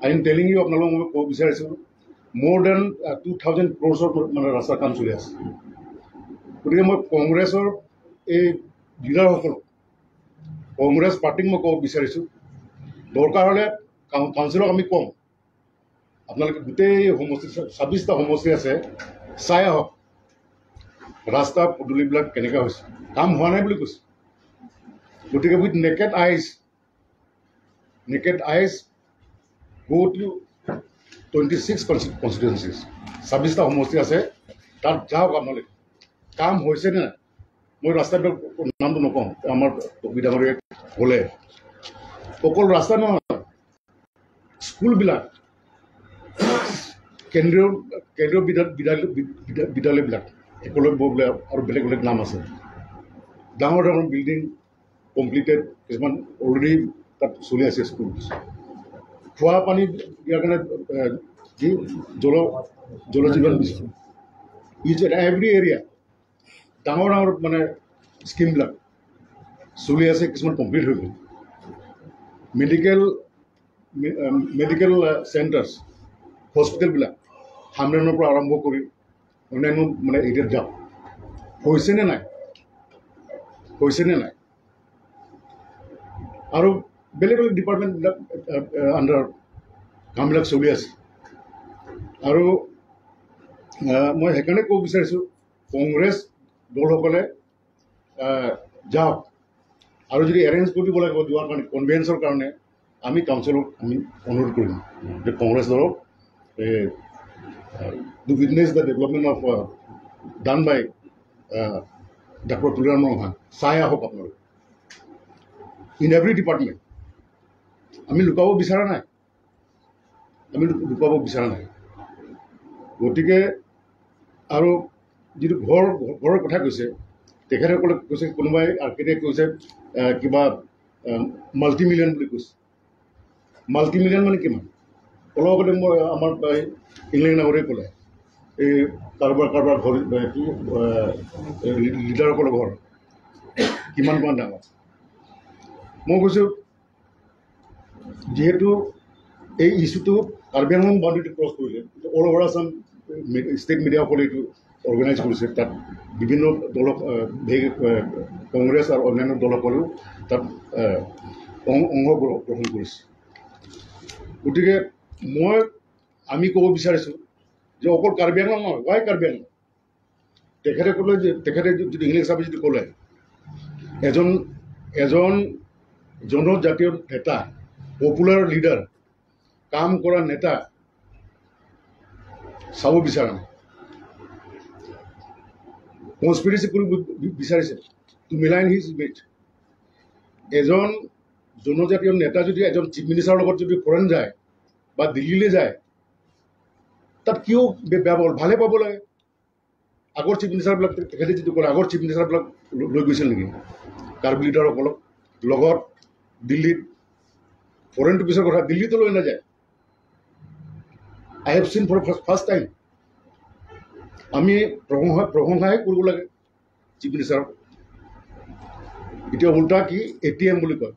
I am telling U, আপোনালোকক মই ক'ব বিচাৰিছোঁ, মোৰ then 2000 ক্ৰ'ৰ্ছৰ মানে ৰাস্তাৰ কাম চলি আছে। গতিকে মই কংগ্ৰেছৰ এই লিডাৰসকলক, কংগ্ৰেছ পাৰ্টিক মই ক'ব বিচাৰিছোঁ, দৰকাৰ হ'লে কাউন্সিলক আমি ক'ম, আপোনালোকে গোটেই সমষ্টি 26টা সমষ্টি আছে, চাই আহক ৰাস্তা পদূলিবিলাক কেনেকুৱা হৈছে, কাম হোৱা নাই বুলি কৈছে। গতিকে with naked eyes go to 26 constituencies, 26টা সমষ্টি আছে, তাত যাওক আপোনালোকে, কাম হৈছে নে নাই। মই ৰাস্তাবিলাক নামটো নকওঁ, আমাৰ টকী ডাঙৰীয়াই ক'লে অকল ৰাস্তা নহয়, স্কুলবিলাক, কেন্দ্ৰীয় কেন্দ্ৰীয় বিদ্যালয়বিলাক, একলব্য বোলে আৰু বেলেগ বেলেগ নাম আছে, ডাঙৰ ডাঙৰ বিল্ডিং কমপ্লিটেড, কিছুমান অলৰেডি তাত চলি আছে স্কুল। খোৱা পানী দিয়াৰ কাৰণে যি Jal Jeevan mission, each and every area ডাঙৰ ডাঙৰ মানে স্কিমবিলাক চলি আছে, কিছুমান কমপ্লিট হৈ গ'ল। মেডিকেল মেডিকেল চেণ্টাৰ্ছ, হস্পিটেলবিলাক হামৰেনৰ পৰা আৰম্ভ কৰি অন্যান্য মানে এৰিয়াত যাওক, হৈছেনে নাই, হৈছেনে নাই? আৰু বেলেগ বেলেগ ডিপাৰ্টমেণ্টবিলাক আণ্ডাৰত কামবিলাক চলি আছে। আৰু মই সেইকাৰণে ক'ব বিচাৰিছোঁ, কংগ্ৰেছ দলসকলে যাওক, আৰু যদি এৰেঞ্জ কৰি দিব লাগিব যোৱাৰ কাৰণে, কনভেন্সৰ কাৰণে, আমি কাউন্সিলক আমি অনুৰোধ কৰিম যে কংগ্ৰেছ দলক to witness the development of done by doctor Tuliram Ronghang, চাই আহক আপোনালোকে ইন এভৰি ডিপাৰ্টমেণ্ট। আমি লুকাব বিচৰা নাই, আমি লুকাব বিচৰা নাই। গতিকে আৰু যিটো ঘৰৰ কথা কৈছে, তেখেতসকলে কৈছে, কোনোবাই আৰ্কিটেক্ট কৈছে কিবা মাল্টি মিলিয়ন বুলি কৈছে। মাল্টি মিলিয়ন মানে কিমান? অলপ আগতে মই আমাৰ ইংলেণ্ড নাগৰিকে ক'লে এই কাৰোবাৰ কাৰোবাৰ ঘৰ কি লিডাৰসকলৰ ঘৰ কিমান কিমান ডাঙৰ। মই কৈছোঁ যিহেতু এই ইছ্যুটো কাৰ্বি আংলং বাউণ্ডেৰীটো ক্ৰছ কৰিলে, অল অভাৰ আছাম ষ্টেট মিডিয়াসকলে এইটো অৰ্গেনাইজ কৰিছে, তাত বিভিন্ন দলক কংগ্ৰেছ আৰু অন্যান্য দলসকলেও তাত অংশগ্ৰহণ কৰিছে। গতিকে আমি ক'ব বিচাৰিছোঁ যে অকল কাৰ্বি আংলং নহয়, ৱাই কাৰ্বি আংলং? তেখেতে ক'লে যে, তেখেতে যদি ইংলিছ হিচাপে যদি ক'লে এজন এজন জনজাতীয় নেতা, পপুলাৰ লিডাৰ, কাম কৰা নেতা চাব বিচৰা নাই, কনস্পিৰেচি কৰিব বিচাৰিছে টু মিলাইন his image. এজন জনজাতীয় নেতা যদি এজন চিফ মিনিষ্টাৰৰ লগত যদি ফৰেন যায় বা দিল্লীলৈ যায়, তাত কিয় বেয়া পাব, ভালে পাব লাগে। আগৰ চিফ মিনিষ্টাৰবিলাক, তেখেতে যিটো ক'লে, আগৰ চিফ মিনিষ্টাৰবিলাক লৈ গৈছিল নেকি কাৰ্বি লিডাৰসকলক লগত দিল্লীত? ফৰেনটো পিছৰ কথা, দিল্লীতো লৈ নাযায়। I have seen for first time. আমি প্ৰশংসাহে কৰিব লাগে চিফ মিনিষ্টাৰক। এতিয়া উল্টা কি ATM বুলি কয়,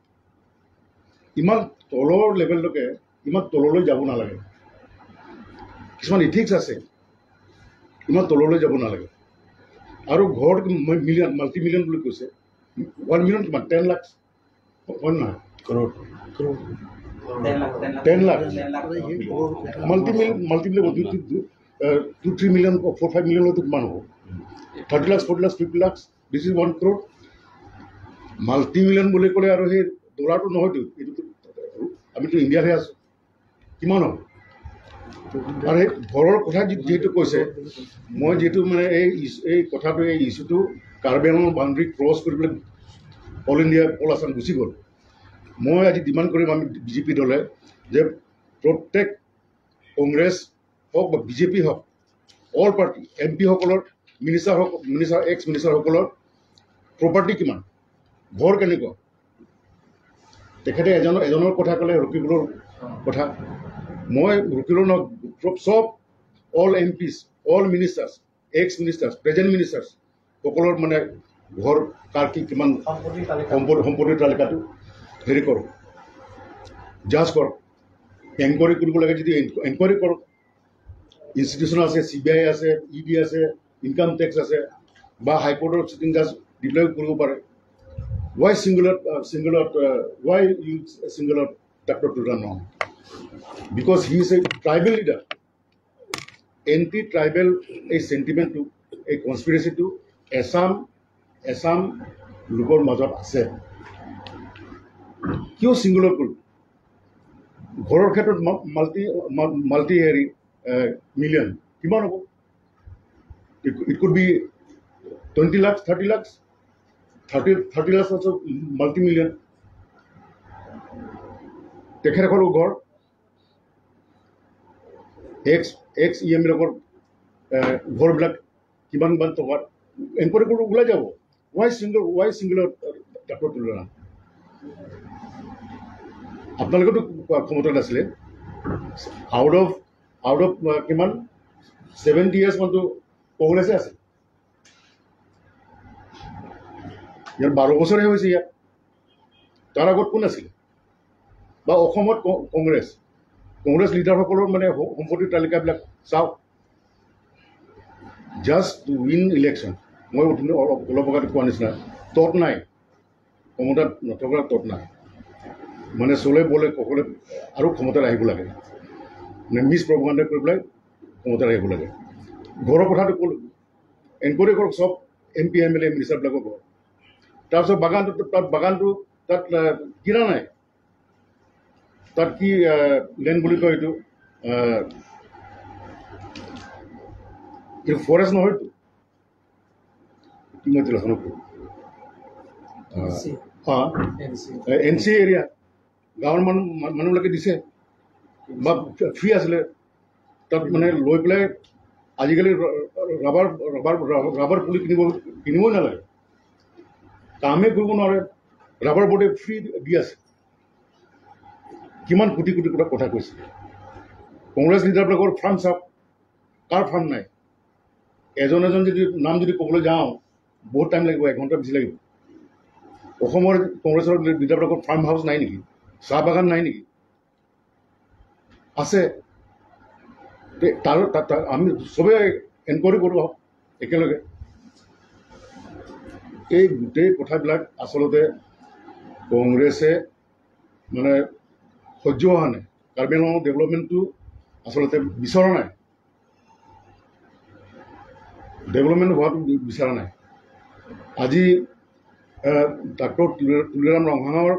ইমান তলৰ লেভেললৈকে, ইমান তললৈ যাব নালাগে। কিছুমান ইথিক্স আছে, ইমান তললৈ যাব নালাগে। আৰু ঘৰত মিলিয়ন, মাল্টি মিলিয়ন বুলি কৈছে, 1 মিলিয়ন কিমান, 10 লাখ হয় নহয়? 10 lakh multi million, 2 3 million, 4 5 মিলিয়নতো কিমান হ'ব? 30 lakhs, 40 lakhs, 50 lakhs, this is 1 crore. Multi million বুলি ক'লে আৰু সেই ডলাৰটো নহয়তো, এইটোতো আমিতো ইণ্ডিয়াতহে আছোঁ, কিমান হ'ব? আৰু সেই ঘৰৰ কথা যিহেতু কৈছে, মই যিহেতু মানে এই কথাটো, এই ইছ্যুটো কাৰ্বি আংলং বাউণ্ডেৰী ক্ৰছ কৰি পেলাই অল ইণ্ডিয়া, অল আছাম গুচি গ'ল। মই আজি ডিমাণ্ড কৰিম আমি বিজেপি দলে যে প্ৰত্যেক কংগ্ৰেছ হওক বা বিজেপি হওক, অল পাৰ্টি এম পিসকলৰ, মিনিষ্টাৰ হওক, মিনিষ্টাৰ, এক্স মিনিষ্টাৰসকলৰ প্ৰপাৰ্টি কিমান, ঘৰ কেনেকুৱা। তেখেতে এজনৰ কথা ক'লে, ৰকিবুলৰ কথা, মই ৰকিবুলৰ নহওক, চব all MPs, all ministers, ex ministers, present ministers সকলৰ মানে ঘৰ কাৰ কি কিমান সম্পত্তিৰ তালিকাটো হেৰি কৰক, জাজ কৰক, এনকুৱাৰী কৰিব লাগে যদি এনকুৱাৰী কৰক। ইনষ্টিটিউশ্যন আছে, CBI আছে, ED আছে, ইনকাম টেক্স আছে, বা হাইকোৰ্টৰ চিটিং জাজ ডিপ্লয় কৰিব পাৰে। Why why you single out doctor Tuliram Ronghang? Because he is a tribal leader. Anti tribal এই চেণ্টিমেণ্টটো, এই কনস্পিৰেচিটো এছাম লোকৰ মাজত আছে। কিয় ছিংগল আউট কৰিব? ঘৰৰ ক্ষেত্ৰত মাল্টি হেৰি মিলিয়ন কিমান হ'ব? It could be 20 lakhs, 30 lakhs. 30 lakh multi million. তেখেতসকলৰ ঘৰ এক্স এক্স ই এমবিলাকৰ ঘৰবিলাক কিমান কিমান টকাত এনকুৱাৰী কৰি ওলাই যাব। Y single doctor Tuliram? আপোনালোকেতো ক্ষমতাত আছিলে। আউট অফ কিমান 70 ইয়াৰ্ছ মানটো কংগ্ৰেছে আছে। ইয়াত 12 বছৰহে হৈছে ইয়াত, তাৰ আগত কোন আছিলে? বা অসমত কংগ্ৰেছ লিডাৰসকলৰ মানে সম্পত্তিৰ তালিকাবিলাক চাওক। জাষ্ট টু উইন ইলেকশ্যন, মই অলপ অলপ আগতে কোৱা নিচিনা, তত নাই, ক্ষমতাত নথকা তত নাই, মানে চলে বলে সকলোৱে আৰু ক্ষমতাত আহিব লাগে, মানে মিছ প্ৰপাগাণ্ডা কৰি পেলাই ক্ষমতাত আহিব লাগে। ঘৰৰ কথাটো ক'লোঁ, এনকুৱাৰী কৰক চব এমপি, এমএলএ, মিনিষ্টাৰবিলাকৰ ঘৰ। তাৰপিছত বাগানটো, তাত বাগানটো তাত কিনা নাই, তাত কি লেণ্ড বুলি কয় এইটো, এইটো ফৰেষ্ট নহয়তো, কি মই কওঁ, এনচি এৰিয়া, গাঁৱৰ মানুহবিলাকে দিছে বা ফ্ৰী আছিলে তাত, মানে লৈ পেলাই। আজিকালি ৰাবাৰ ৰাবাৰ ৰাবাৰ পুলি কিনিবই নালাগে, কামেই কৰিব নোৱাৰে, ৰাবাৰ বৰ্ডে ফ্ৰী দি আছে। কিমান কোটি কোটি কথা কৈছে। কংগ্ৰেছ লিডাৰবিলাকৰ ফাৰ্ম চাওক, কাৰ ফাৰ্ম নাই? এজন এজন যদি নাম যদি ক'বলৈ যাওঁ, বহুত টাইম লাগিব, এঘণ্টা বেছি লাগিব। অসমৰ কংগ্ৰেছৰ লিডাৰবিলাকৰ ফাৰ্ম হাউচ নাই নেকি? চাহ বাগান নাই নেকি? আছে। তাৰ আমি চবেই এনকুৱাৰী কৰোঁ আহক একেলগে। এই গোটেই কথাবিলাক আচলতে কংগ্ৰেছে মানে সহ্য হোৱা নাই। কাৰ্বি আংলঙৰ ডেভেলপমেণ্টটো আচলতে বিচৰা নাই, ডেভেলপমেণ্ট হোৱাটো বিচৰা নাই। আজি ডাক্তৰ তুলিৰাম ৰংহাঙৰ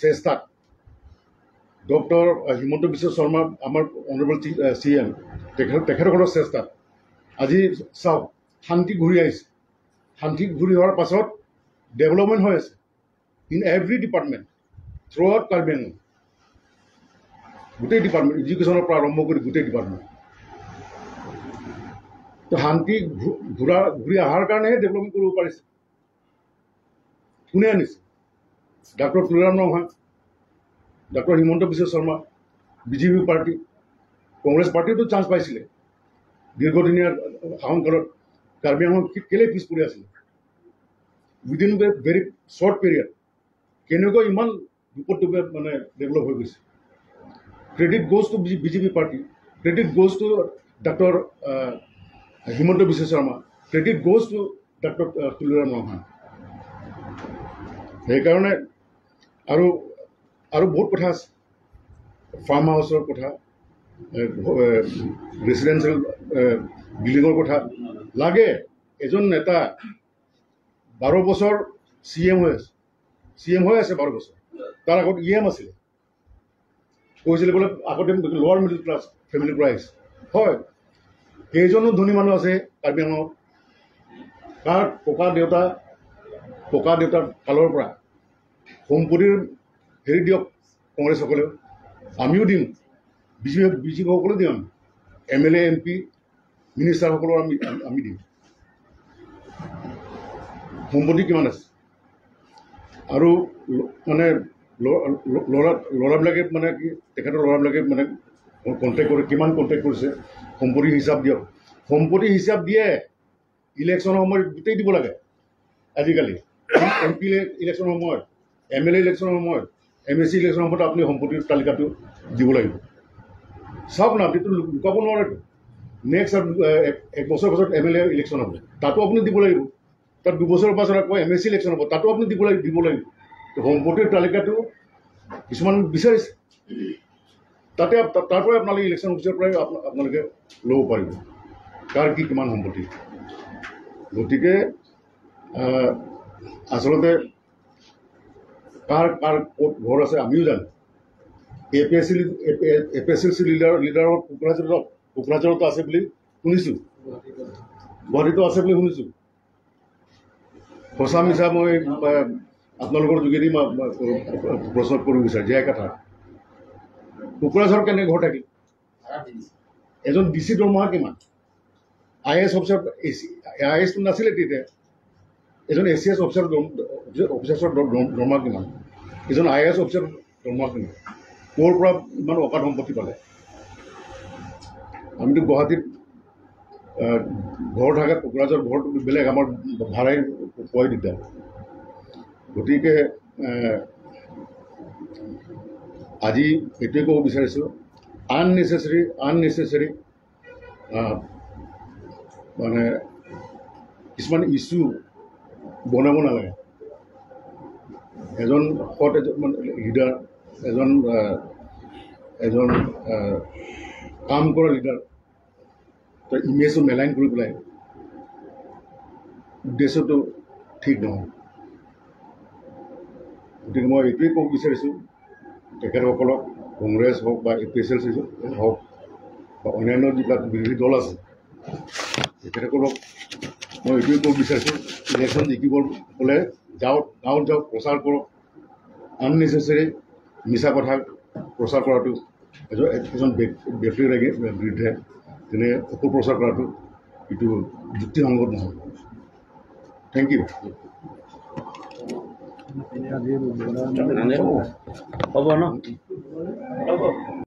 চেষ্টাত, ডক্টৰ হিমন্ত বিশ্ব শৰ্মা, আমাৰ অনাৰেবল চিএম, তেখেতসকলৰ চেষ্টাত আজি চাওক শান্তি ঘূৰি আহিছে। শান্তি ঘূৰি অহাৰ পাছত ডেভেলপমেণ্ট হৈ আছে in every department throughout Karbi Anglong, গোটেই ডিপাৰ্টমেণ্ট, এডুকেশ্যনৰ পৰা আৰম্ভ কৰি গোটেই ডিপাৰ্টমেণ্ট। তো শান্তি ঘূৰি অহাৰ কাৰণেহে ডেভেলপমেণ্ট কৰিব পাৰিছে। কোনে আনিছে? ডাক্তৰ তুলিৰাম ৰংহাং, ডাক্তৰ হিমন্ত বিশ্ব শৰ্মা, বিজেপি পাৰ্টি। কংগ্ৰেছ পাৰ্টিওতো চান্স পাইছিলে। দীৰ্ঘদিনীয়া শাসনকালত কাৰ্বি আংলং কেলেই পিছ পৰি আছিলে? Within a very short period কেনেকুৱা ইমান বিপদটোপে মানে ডেভেলপ হৈ গৈছে। Credit goes to BJP party, credit goes to Doctor Himanta Biswa Sarma, credit goes to Doctor Tuliram Ronghang. সেইকাৰণে আৰু আৰু বহুত কথা আছে, ফাৰ্ম হাউচৰ কথা, ৰেচিডেঞ্চিয়েল বিল্ডিঙৰ কথা লাগে। এজন নেতা 12 বছৰ চিএম হৈ আছে, চিএম হৈ আছে 12 বছৰ, তাৰ আগত ইএম আছিলে। কৈছিলে বোলে আগতে লোৱাৰ মিডল ক্লাছ ফেমিলিৰ পৰা আহিছে। হয়, কেইজনো ধনী মানুহ আছে কাৰ্বি আংলঙত? কাৰ ককা দেউতাৰ কালৰ পৰা সম্পত্তিৰ হেৰি দিয়ক কংগ্ৰেছসকলেও, আমিও দিম, বিজেপিসকলেও দিম, আমি এমএলএ, এমপি, মিনিষ্টাৰসকলৰ আমি দিম। সম্পত্তি কিমান আছে? আৰু মানে ল'ৰাবিলাকে, মানে কি, তেখেতৰ ল'ৰাবিলাকে মানে কণ্টেক্ট কৰি কিমান কণ্টেক্ট কৰিছে, সম্পত্তি হিচাপ দিয়ক। সম্পত্তি হিচাপ দিয়ে, ইলেকশ্যনৰ সময়ত গোটেই দিব লাগে। আজিকালি এমপি ইলেকশ্যনৰ সময়ত, এমএলএ ইলেকশ্যনৰ সময়ত, এমএচি ইলেকশ্যনৰ সময়ত আপুনি সম্পত্তিৰ তালিকাটো দিব লাগিব। চাওক না, আপুনিতো লুকাব নোৱাৰেতো। নেক্সট এক বছৰ পাছত এমএলএ ইলেকশ্যন হ'ব, তাতো আপুনি দিব লাগিব। তাত 2 বছৰৰ পাছত আকৌ এমএচি ইলেকশ্যন হ'ব, তাতো আপুনি দিব লাগিব। সম্পত্তিৰ তালিকাটো কিছুমান বিচাৰিছে, তাতে তাৰ পৰাই আপোনালোকে ইলেকশ্যন অফিচৰ পৰাই আপোনালোকে ল'ব পাৰিব কাৰ কি কিমান সম্পত্তি। গতিকে আচলতে কাৰ কাৰ ক'ত ঘৰ আছে আমিও জানো। এপিএছচি লিডাৰৰ কোকৰাঝাৰতো আছে বুলি শুনিছোঁ, গুৱাহাটীতো আছে বুলি শুনিছোঁ। সঁচা মিছা মই আপোনালোকৰ যোগেদি মই প্ৰশ্ন কৰিব বিচাৰিছোঁ। জীয়াই কথা কোকৰাঝাৰত কেনেকৈ ঘৰ থাকিল? এজন ডি চি দৰমহা কিমান? I S officer, I এছটো নাছিলে তেতিয়া, এজন এ চি এছ অফিচাৰ অফিচাৰ্ছৰ দৰমহা কিমান? এজন I S officer দৰমহা কিমান? ক'ৰ পৰা ইমান অগাধ সম্পত্তি পালে? আমিতো গুৱাহাটীত ঘৰ থাকে, কোকৰাঝাৰ ঘৰটো বেলেগ, আমাৰ ভাড়াই পোৱাই দিগদাৰ। গতিকে আজি এইটোৱে ক'ব বিচাৰিছোঁ, আননেচেচেৰী মানে কিছুমান ইছ্যু বনাব নালাগে। এজন সৎ এজন লিডাৰ, এজন এজন কাম কৰা লিডাৰ, তাৰ ইমেজটো মেলাইন কৰি পেলাই উদ্দেশ্যটো ঠিক নহয়। গতিকে মই এইটোৱে ক'ব বিচাৰিছোঁ তেখেতসকলক, কংগ্ৰেছ হওক বা A P S L C হওক বা অন্যান্য যিবিলাক বিৰোধী দল আছে, তেখেতসকলক মই এইটোৱে ক'ব বিচাৰিছোঁ, ইলেকশ্যন জিকিব হ'লে যাওক, গাঁৱত যাওক, প্ৰচাৰ কৰক। আননেচেচেৰী মিছা কথা প্ৰচাৰ কৰাটো, এজন ব্যক্তিৰ বিৰুদ্ধে তেনে অপপ্ৰচাৰ কৰাটো এইটো যুক্তিসংগত নহয়। Thank U.
হ'ব ন? হ'ব।